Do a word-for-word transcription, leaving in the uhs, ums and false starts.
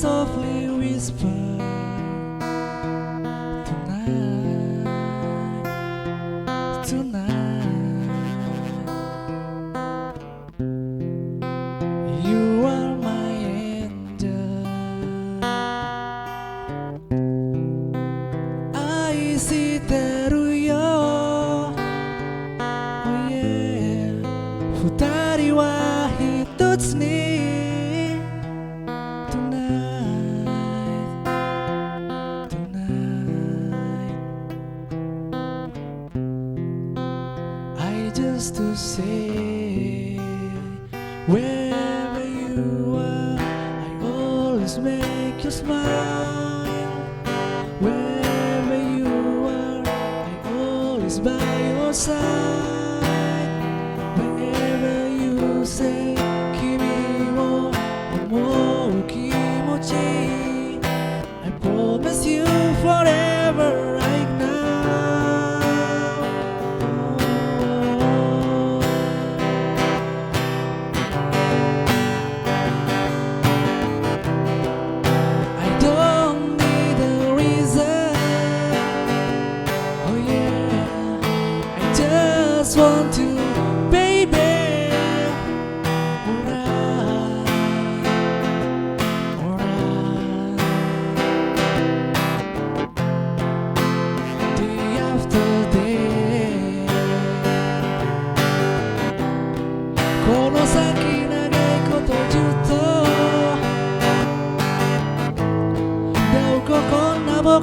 softly whisper, tonight, tonight, you are my angel. Ai siteru i ho. Oh yeah. Futari wahi tuts ni. Tonight, tonight, I just to say, wherever you are, I always make you smile. Wherever you are, I always by your side. Wherever you say, 君を思う気持ち I promise you forever right now. I don't need a reason. Oh yeah, I just want you, baby. Alright, alright. Day after day, この先長いことずっと、どここんな僕